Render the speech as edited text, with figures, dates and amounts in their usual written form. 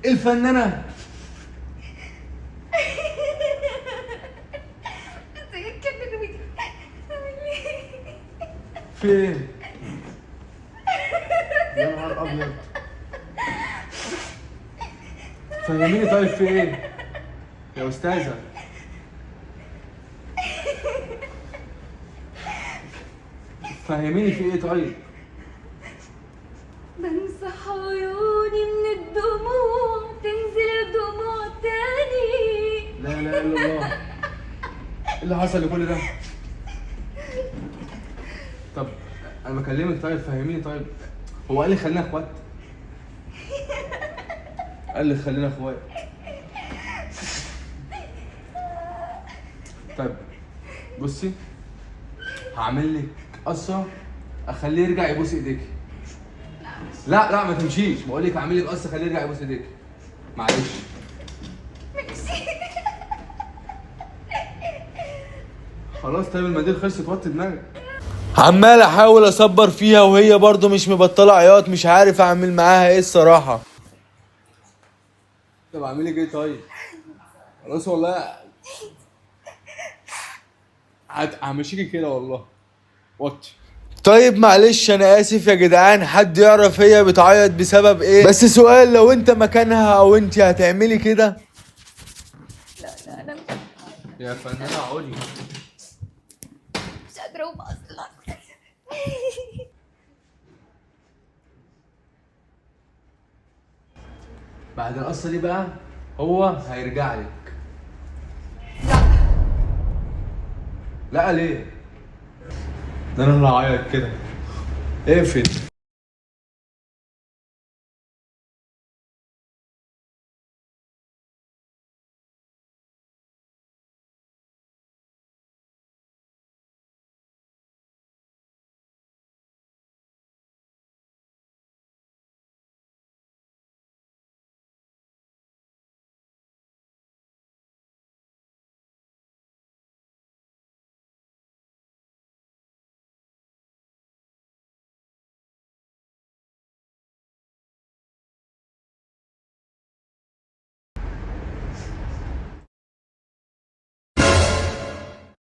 الفنانة. فين؟ يا نهار ابيض، فهميني طيب في ايه يا استاذه؟ فهميني في ايه طيب؟ بمسح عيوني من الدموع تنزل دموع تاني. لا لا الا الله، ايه اللي حصل لكل ده؟ طب انا بكلمك طيب فهميني طيب. هو قال لي خلينا اخوات، قال لي خلينا اخوات. طيب بصي، هعمل لك قصة اخليه يرجع يبوس ايديكي. لا لا ما تمشيش، بقول لك هعمل لك قصة اخليه يرجع يبوس ايديكي. معلش ماشي خلاص. طيب المنديل خلصت، وطي دماغك. عمال احاول اصبر فيها وهي برضو مش مبطله عياط، مش عارف اعمل معاها ايه الصراحة. طب اعمل لك ايه طيب؟ خلاص والله همشيكي كده والله. وطي. طيب معلش انا اسف يا جدعان، حد يعرف هي بتعيط بسبب ايه؟ بس سؤال، لو انت مكانها او انت هتعملي كده؟ لا لا انا يا فنانة عولي مش قادرة اقوم اصلا. بعد القصة دي بقى هو هيرجع لك. لا لا ليه؟ ده انا اللي هعيط كده. اقفل.